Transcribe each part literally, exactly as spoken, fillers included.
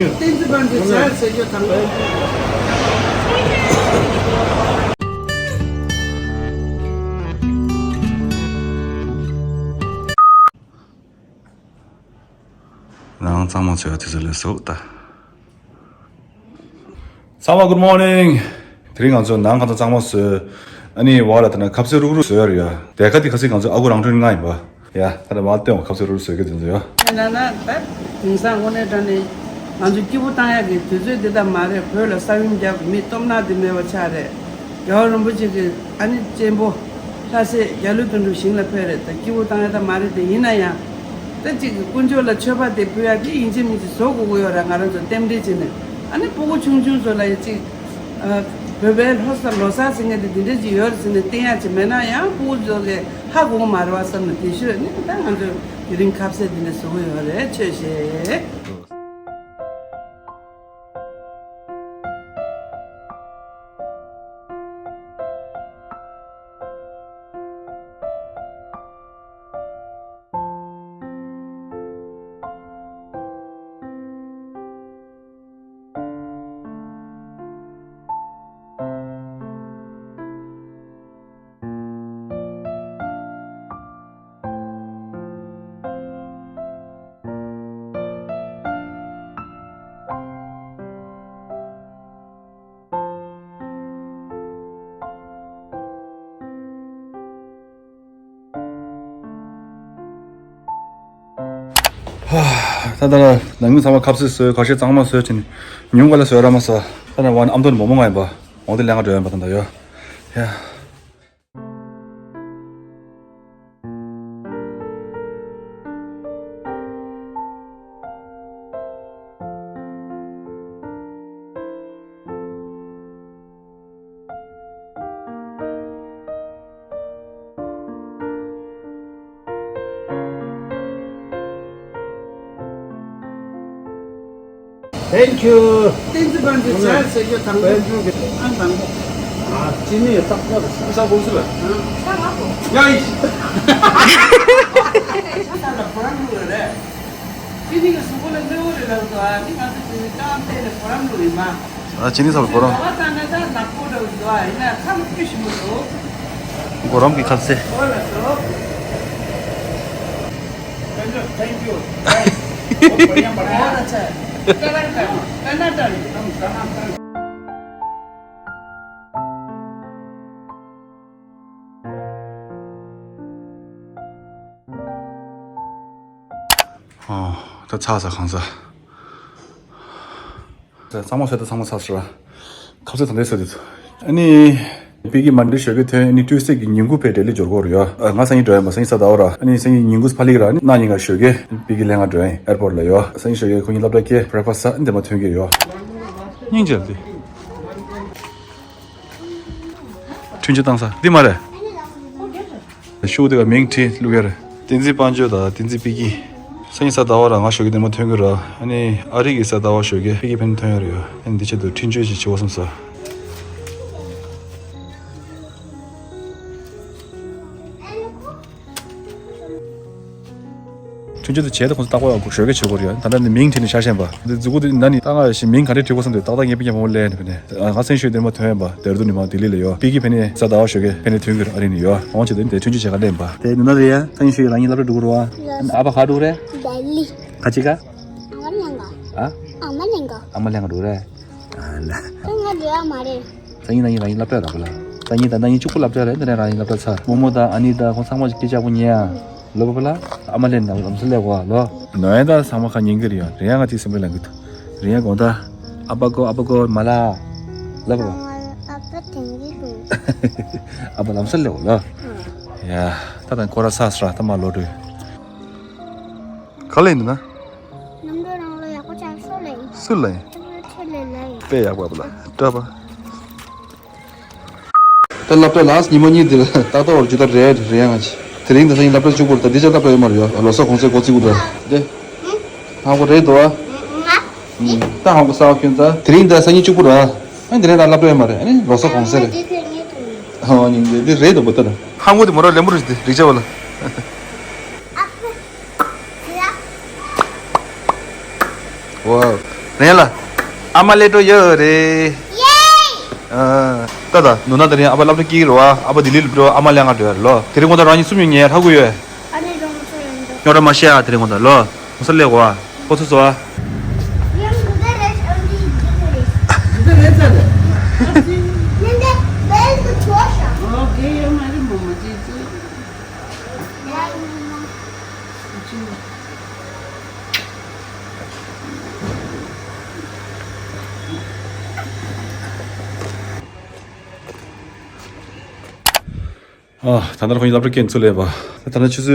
བསྟན་འཛིན་དཔལ་འབྱོར་ཇ་ཟེར་རྒྱུ་དང་། ནང་གཙང་མ་བཟོ་ཡ་དུས་ཚོད་སླེབས་སོང་ད། ཚང་མ་good morning། དེ་རིང་ང་ཚོ་ནང་ཁ་ཚང་གཙང་མ་བཟོས། ཨ་ནི་བ་ལ་དེ་ན་ཁབ་སེ་རུག་རུག་བཟོ་ཡ་རེད་ཡ། དེ་ཁ་དེ་ཁ་སེ་ང་ཚོ་ཨ་ཁུ་རང་གྲོན་ལྔ་ཡིན་པ། ཡ་ད་ལྟ་མ་སྟོན་བ་ཁབ་སེ་རུག་རུག་བཟོ་གི་དེ་ཚོ་ཡ། ཡིན་ན་ན་ད་དེང་སང་དངོས་གནས་དྲང་གནས་ང་ཚོ་སྐྱིད་པོ་བཏང་ཡ་གི་དུས་ཚོད་འདི་ལྟ་མ་རེད། བོད་ལ་ས་ཡོམ་རྒྱབ་གི་མི་སྟོབས་ན་དེ་མེད་པ་ཆགས་རེད། རྒྱལ་བ་རིན་པོ་ཆེ་གི་ཨ་ནི་གཅེན་པོ་ལྷ་སྲས་རྒྱ་ལོ་དོན་གྲུབ་ཞིང་ལ་ཕེབས་རེད། ད་སྐྱིད་པོ་བཏང་ཡ་ད་མ་རེད། དེ་ཡིན་ན་ཡང་ད་ཅིག་དཀོན་མཆོག་ལ་མཆོད་པ་དེ་ཕུལ་ཡ་དེ་ཡིན་གཅིག་མིན་གཅིག་བཟོ་དགོས་ཀྱི་ཡོད་ར། ང་རང་ཚོ་རྟེན་འབྲེལ་བྱས་ནས་ཨ་ནི་སྤུ་གུ་ཆུང་ཆུང་ཚོ་ལ་ཡ་ཅིག་བོད་པའི་ལྷོ་ས་ལོ་གསར་ཟེར་མཁན་དེ་འདི་འདྲ་ཅིག་ཡོད་རེད་ཟེར་ནས་བསྟན་ཡ་ཅིག་མེད་ན་ཡང་སྤུ་གུ་ཚོ་གི་ཧ་གོ་གི་མ་རེད་བ་བསམ་ནས། དེ་ཤོད་ནི་ད་ང་ཚོ་དེ་རིང་ཁ་ཟས་འདི་འདྲ་བཟོ་གི་ཡོད་རེད། ཆོས་བཤད། ད་ལྟ་ནང་མི་ཚང་མ་ཁབ་སེ་བཟོས། ཁ་ཤས་གཙང་མ་བཟོས་བྱས་ནས་ཉུང་ག་ལ་བཟོས་ར་མ་ཟ། ད་ནི་ཝན་ཨམ་དོན་མོ་མོ་ང་ཡིན་པ། འོང་དེ་ལས་ང་འགྲོ་ཡིན་པ་ད་ལྟ་ཡོ། ཡ། Thank you. བསྟན་འཛིན་དཔལ་འབྱོར་ཇ་ཟེར་རྒྱུ་དང་པོ། དཔལ་འབྱོར་གྱི་ཨང་དང་པོ། ཨ་ཅི་ནས་རྟག་པར་ས་གོང་ས་ལ། ཡ་ཡི། ས་ལ་བོ་རང་ལུགས་རེད། ཅི་ནས་གཟུགས་པོ་ལ་གནོད་པོ་རེད་ལབ་འདུག་ཨ་ནི་ང་ཚོ་དེ་ནི་ཀམ་ཏེ་ལ་བོ་རང་ལུགས་ཡིན་མ། ཨ་ཅི་ནས་ས་ལ་བོ་རང་། ལ་བ་ད་ན་ད་ནག་པོ་འདྲ་བོ་འདུག་ཨ་ཡིན་ན་ཁ་ལ་ཕུ་ཞིམ་པོ་འདུག་གོ་རམ་གྱི་ཁ་ཟས། འོ་ལ་སོ། Thank you. ཨོ། ད་ཚར་ས་གང་ས། གཙང་མ་བཟོས་ད་ཚང་མ་ཚར་སོང་ར། ཁ་ཟས་ད་འདྲས་བཟོས་དུས། ཨ་ནི། པི་ཀི་མ་འདྲི་ཞོགས་ཀས་ཐོན། ཨ་ནི་ཊུས་ཌེ་གི་ཉིན་གུང་ཕེབས་ལྡི་ལི་འབྱོར་གྱི་ཡོད་རེད་ཡ། ང་སང་ཉིན་འགྲོ་ཡིན་པ། སང་ཉིན་གཟའ་ཟླ་བ་ར། ཨ་ནི་སང་ཉིན་ཉིན་གུང་ཕ་ལི་གི་ར། ཨ་ནི་གནངས་ཉིན་ང་ཞོགས་ཀས་པི་ཀི་ལེན་ག་འགྲོ་ཡིན་ཨེར་པོར་ལ་ཡོ། སང་ཉིན་ཞོགས་ཀས་ཁོ་གཉིས་སློབ་གྲྭ་ཁེ་བྷི་རེག་ཕ་སི་ཟ། ཨ་ནི་དེ་མ་ཐོན་གྱི་ཡོ། སྙིང་རྗེ་ལ་དེ། ཁྲུན་ཆུ་བཏང་ས་འདི་མ་རེད། ཤུགས་དེ་ག་མིང་ཁྲིད་བླུག་ཡ་རེད། བསྟན་འཛིན་དཔལ་འབྱོར་དང་བསྟན་འཛིན་པི་ཀི། སང་ཉིན་གཟའ་ཟླ་བ་ར་ང་ཞོགས་ཀས་དེ་མ་ཐོན་གྱི་ར། ཨ་ནི་ཨ་རི་གི་གཟའ་ཟླ་བ་ཞོགས་ཀས་པི་ཀི་ཕན་ཐོན་ཡ་རེད་ཡ། ཨ་ནི་འདི་ཆེད་དུ་ཁྲུན་ཆུ་ཞིག་བྱེད་དགོས་བསམ་ས། ཁྲུན་ཆུ་དེ་བྱས་ཏེ་ཁོང་ཚོ་བཏགས་པ་ཞོགས་ཀས་བྱེད་དགོས་རེད་ཡ། ད་ལྟ་ནི་མིང་བྲིས་ནས་ཆ་ཤེས་པ། འདི་མཛུ་གུ་དེ་ན་ནི་ད་ང་ཞིག་མིང་ག་འདྲས་བྲིས་དགོས་བསམ་དུས་ཏག་ཏག་ངས་པི་ཀི་མོ་ལས་ནི་བ་ནས། ང་སང་ཞོགས་དེ་མ་ཐོན་ཡ་པ། དེར་དུ་ནི་མ་ལྡི་ལི་ལ་ཡོ། པི་ཀི་ཕན་ནི་གཟའ་ཟླ་བ་ཞོགས་ཀས་ཕན་ནི་ཐོན་གྱི་ར། ཨ་རི་ནི་ཡོ། འོང་བྱས་དེ་ནི་དེ་ཁྲུན་ཆུ་བྱེད་ག་ལེན་པ། དེ་ནི་ན་རེད་ཡ། སང་ཞོགས་རང་ཉིད་སློབ་གྲྭ་འགྲོ་གི་རེད་བ། ཨ་ཕ་ག་འགྲོ་གི་རེད། ལྡི་ལི། ག་ཅི་ག་ཨ་མ་ལེན་ག་ཨ། ཨ་མ་ལེན་ག་ཨ་མ་ལེན་ག་འགྲོ་གི་རེད། ཨ་ལ། ང་འགྲོ་ཡ་མ་རེད། སང་ཉིན་ན་ཡིན་རང་ཉིད་སློབ་གྲྭ་ར་པ་ལ། སང་ཉིན་ད་ན་ཡིན་གཅིག་པུ་སློབ་གྲྭ་རེད། འདི་ནས་རང་ཉིད་སློབ་གྲྭ་ཚར། རྨོ་མོ་དང་ཨ་ནི་དང་ཁོང་ཚང་མ་ཞིག་སྐད་ཆ་པོ་ཉན་ཡ། ལོ་པ་པ་ལ། ཨ་མ་ལེན་ན་ལམ་སེ་ལེ་གོ་ལོ། ནོ་ཡ་ད་ཚང་མ་ཁ་ཉན་གི་རེད་ཡ། རེད་ཡ། ང་ཏི་སེམས་པའི་ལང་གི་ཐུ། རེད་ཡ། དགོང་ད། ཨ་པ་གོ་ཨ་པ་གོ་མ་ལ། ལོ་པ་པ། ཨ་པ་དེང་གི་འདུག་ཨ་པ་ལམ་སེ་ལེ་གོ་ལོ། ཡ། ད་དང་ཁོ་ར་ས་སྲ་ད་མ་ལོ་དུ། ག་ལེ་འདི་ན། ནམ་རྒྱུན་རང་ལ་ཡག་པོ་ཆགས་སོ་ལེ། སུ་ལེ། ཁྱོད་ལ་ལེ། དཔེ་ཡག་པ་ལ་སྐྲ་པ། ད་སློབ་གྲྭ་ལ་ཉི་མ་གཉིས་འདིར་ཏག་ཏག་བར་རྒྱུ་ད་རེད་རེད་ཡང་། དེ་རིང་ད་སང་ཉིན་སློབ་གྲྭ་བཅུ་པོར་ད་འདི་ཆ་སློབ་གྲྭ་ཡོད་མ་རེད་ཡ། ལོ་གསར་གུང་སེང་འགོ་བཙུགས་དགོས་ད། དེ། ཧང་གོ་རེད་དོ། ད་ཧང་གོ་ས་བ་ཁྱོད་ད། དེ་རིང་ད་སང་ཉིན་བཅུ་པོ་ར། ཨ་འདི་རིང་ད་སློབ་གྲྭ་ཡོད་མ་རེད། ཨ་ནི་ལོ་གསར་གུང་སེང་རེད། ཧང་ཉིན་འདི་རེད་དོ་བོ་ད་ར། ཧང་གོ་དེ་མོ་ར་ལེ་མོ་རེད་དེ་རིག་ཆ་བ་ལ། ཝའོ། རེད་ཡ། ལ། ཨ་མ་སླེབས་འགྲོ་ཡོད་རེད། ཨ། ད་ད་ནོ་ན་ད་རིང་ཨ་ཕ་སློབ་གྲྭ་སྐྱིད་རོ། ཨ་ཕ་ལྡི་ལི་སླེབས་འགྲོ། ཨ་མ་ལས་ང་འགྲོ་ཡ་རེད་ལོ། དེ་རིང་ངོ་ད་རང་ཉིད་སུམ་ཉུང་ཉལ་ཧྲ་གུ་ཡོད། རྙོག་དྲ་མ་བཤད་ཨ། དེ་རིང་ངོ་ད་ལོ། ངོ་ས་སླེབས་གོ་ཨ། ཁོ་ཚོ་ཚོ་ཨ། ཨ། ད་ལྟ་ཁོང་གཉིས་སློབ་གྲྭ་སྐྱེལ་ཚུར་སླེབས་པ། ད་ལྟ་ཆུ་ཚོད་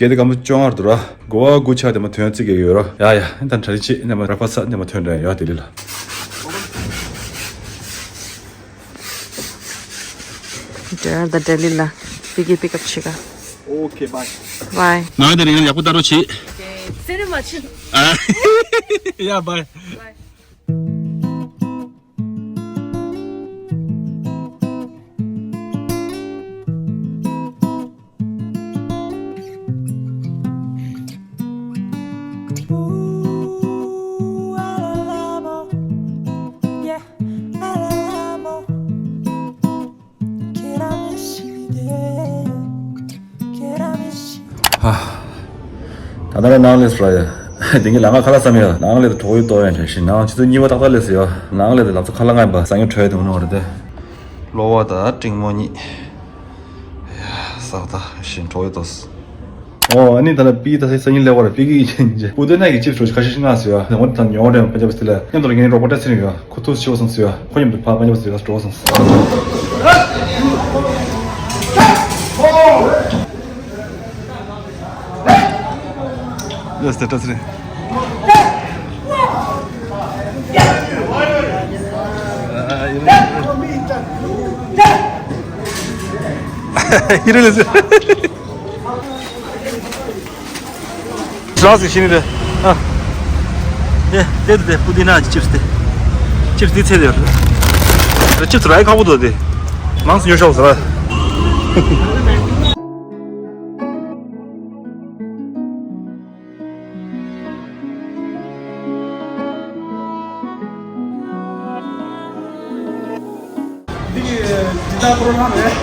བརྒྱད་དང་སྐར་མ་བཅོ་ལྔ་རེད་འདུག་ར། དགོ་བ་དགུ་ཆ་དེ་མ་ཐོན་རྩིས་ཀྱི་ཡོད་ར། ཡ་ཡ། ད་གྲ་རི་ཆེ་ནས་མ་ར་ཕ་ས་ནས་མ་ཐོན་ར་ཡ། དེ་ལི་ལ། དེ་ལི་ལ་པི་ཀི་པིག་ཨབ་བྱེད་ག། Okay, bye. Bye. ནང་དེ་རིང་ཡག་པོ་ལྟ་རོགས་བྱེད། ཨ། ཡ། Bye. ཧ། ད་ལྟ་ར་ནང་སླེབས་ར་ཡ། དེང་གི་ལ་ང་ཁ་ལག་བསམ་ཡ། ནང་སླེབས་དུ་གྲོགས་ཡོད་ཏོ་ཡ་འདྲ་ཞིག་ནང་ཆུ་ཚོད་གཉིས་པ་ཏག་ཏག་སླེབས་སོ་ཡ། ནང་སླེབས་དུ་ལབ་ཚོ་ཁ་ལག་ང་ཡིན་པ་ཟ་ཉོ་གྲོས་དུ་ནོ་རེད་དེ། གློ་བ་དང་སྤྲིང་མོ་གཉིས། ཡ། ཟག་ད་ཞིང་གྲོགས་ཡོད་ཏོ། ཨོ། ཨ་ནི་ད་ལ་པི་ད་སེ་སང་ཉིན་ལེ་བར་པི་གི་ཡིན་ཅེ་པུ་ཏེ་ན་གི་ཅིབ་ཧྲོ་ཁ་ཤས་ཤིག་ང་སོ་ཡ། ང་ད་ཉོ་རེ་པ་ཇབ་སི་ལ་ཉམ་དུ་ངའི་རོགས་པ་ཏྲ་སི་རི་ཡ། ཁོ་ཐུགས་ཆེ་བ་སོང་སོ་ཡ། ཁོ་མཉམ་དུ་ཕ་པ་ཉབ་སི་ལ་འགྲོ་སོང་སོ། ཡ་སྟེ་ཏྲ་སི་རི། ཨ། ཡི་རི་ལི་ཟེར། ཅི་རང་ཟིག་ཤི་ནི་རེད། ཨ། དེ་དེ་དེ་པུ་ཏི་ན་ཅིབ་སི་དེ། ཅིབ་སི་དེ་ཚད་དེ་ཡོད་རེད། ཅིབ་སི་ར་ཡི་ཁག་པོ་འདུག་དེ། མང་སུ་ཉོ་ཤོག་ཟེར། འདི་གི་འདི་ལྟར་པོ་རོ་ལངས་རེད།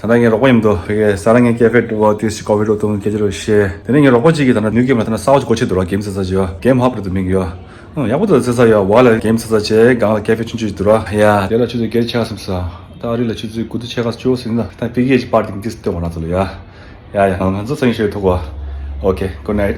ད་ལྟ་ངའི་རོགས་པ་མཉམ་དུ་ཕ་གིའི་ས་ར་ངའི་ཀེ་ཧྥེ་འགྲོ་བ་དུས་སུ་ཀོ་ཧྥི་འགྲོ་དུས་སྐད་ཆ་རེ་བཤད། དེ་ནས་ངའི་རོགས་པ་གཅིག་གིས་ད་ལྟ་ནུས་ཀེམ་ལ་ད་ལྟ་གསར་པ་ཅིག་སྒོ་ཕྱེ་འདུག་ར། གེམ་ས་ས་ཅིག་ཡོད། གེམ་ཧབ་རེད་འདུག་མིང་ཡོད། ཨང་། ཡག་པོ་འདུག་ཟེར་ས་ཡོད། བ་ལ་གེམ་ས་ས་བྱས། སྒང་ལ་ཀེ་ཧྥེ་ཆུང་ཆུང་ཅིག་འདུག་ར། ཡ། དེ་ལ་ཆུ་ཚོད་བརྒྱད་ཕྱེད་ཀ་ཙམ་ས། ད་ཨ་རི་ལ་ཆུ་ཚོད་དགུ་དང་ཕྱེད་ཀ་བཅུ་ཟིན་ན་ད་པི་ཀི་ཨེ་ཅིག་པར་ཏིང་ཏིས་སྟོན་བ་ན་ཚོ་ལ་ཡ། ཡ་ཡ། ང་ཚོ་སང་ཉིན་ཤོད་ཐུག་གོ། Okay, good night.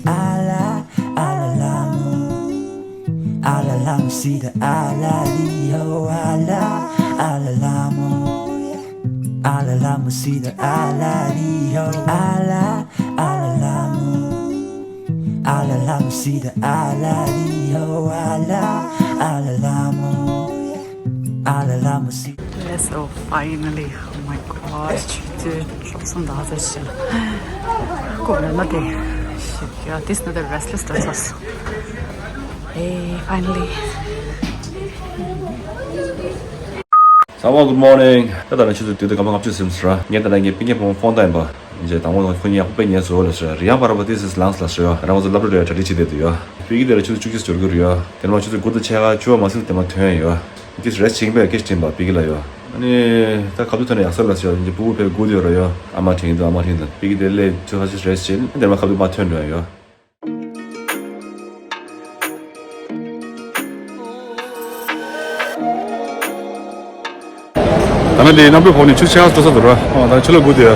Ala, ala lamo, ala lamo sida ala liho, ala, ala lamo, yeah. Ala lamo sida ala liho, ala, ala lamo, ala lamo sida ala liho, ala, ala lamo, yeah. Ala lamo sida. Let's go, finally. Oh my god, ཆུ་ཚོད་གྲོགས་སོང་ད་ཟེར་ཞིག་ལ་ཀོ་ན་མ་དེ་ཞིག་ཡ། This another restless dress was. Hey, finally. Someone, good morning. ད་ད་ལན་ཆུ་ཚོད་བདུན་དང་སྐར་མ་ལྔ་བཅུ་ཟིན་སོང་ར། ངས་ད་ལན་ངའི་སྤུན་ཀྱག་བུ་མོ་ཕོན་བཏང་ཡིན་པ། ཡིན་ཅེ་དང་པོ་ཁོ་གཉིས་ཡག་པོ་དཔེ་ཉལ་སོང་ལ་ཟེར། རི་ཡང་བར་བ་this is lunch ལ་ཟེར། ང་རང་ཚོ་སློབ་གྲྭ་རེད་གྲ་སྒྲིག་བྱེད་བསྡད་འདུག་ཡ། པི་ཀི་དེ་ལ་ཆུ་ཚོད་བཅུ་གཅིག་འབྱོར་གྱི་རེད་ཡ། དེ་ནས་མ་ཆུ་ཚོད་དགུ་དང་ཕྱེད་ཀ་བཅུ་པ་མ་ཟིན་དེ་མ་ཐོན་ཡོད། This rest བྱེད་པའི་སྐད་ཆ་དྲན་པ་པི་ཀི་ལ་ཡོད། ཨ་ནི་ད་ག་དུས་ཐོན་ན་ཡག་ས་ལ་ཟེར་ཡ། ཡིན་ཅེ་སྤུ་གུ་ཕེབས་དགོས་དེ་ཡོད་ར་ཡོད། ཨ་མ་དྲན་འདུག་ཨ་མ་དྲན་འདུག་པི་ཀི་དེ་ལས་ཆུ་ཚོད་ཅིག་rest བྱེད་དེ་མ་ག་དུས་མ་ཐོན་འགྲོ་ཡ་ཡོད། ད་ནི་འདི་གནམ་གྲུ་ཕོག་ནས་ཆུ་ཆེ་བ་འགྲོ་ས་འདུག་ར། ཨོ་ད་ཆུ་ལ་སྒུག་དེ།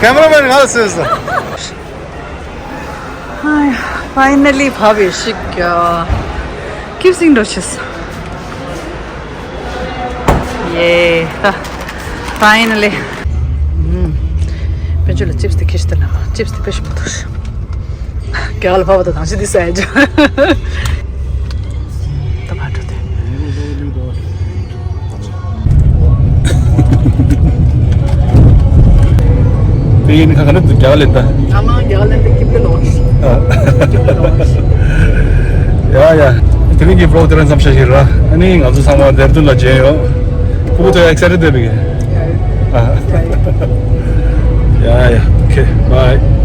ཀེ་མ་ར་མེན་ང་ལ་སུས། ཧའི། ཕའི་ནལ་ལི་བབས་ཡོད་ཤིག་ཀིབ་སིང་འགྲོ་ཆེས། ཡེ། ད། ཕའི་ནལ་ལི། ཨུམ། དཔལ་འབྱོར་ལ་ཅིབ་སི་དེ་ཁྱེར་ཤི་ད་ལ་མ་ཅིབ་སི་དེ་དཔེ་ཞིག་མ་ཐུག་ཤི། རྒྱ་གར་ལ་བབས་པ་དང་ནང་ཆེ་དེ་ས་ཡ་ཇ། ད་ཕར་འགྲོ་དེ། དེ་ཡིན་ཁ་ཁ་ནི་རྒྱ་གར་ལེན་ད། ཨ་མ་རྒྱ་གར་ལེན་དེ་ཀིབ་ལོ་ཤི། ཡ་ཡ། དེ་རིང་གི་བློག་དེ་རང་མཚམས་བཞག་ཞིག་ར། ཨ་ནི་ང་ཚོ་ཚང་མ་དེར་དུ་ལ་མཇལ་ཡོང་། ཁུ་བུ་ཏོ་ཨེག་སའི་ཊེཌ་དེ་བིག་ཡ་ཡ། ཨོ་ཁེ། བྷའི།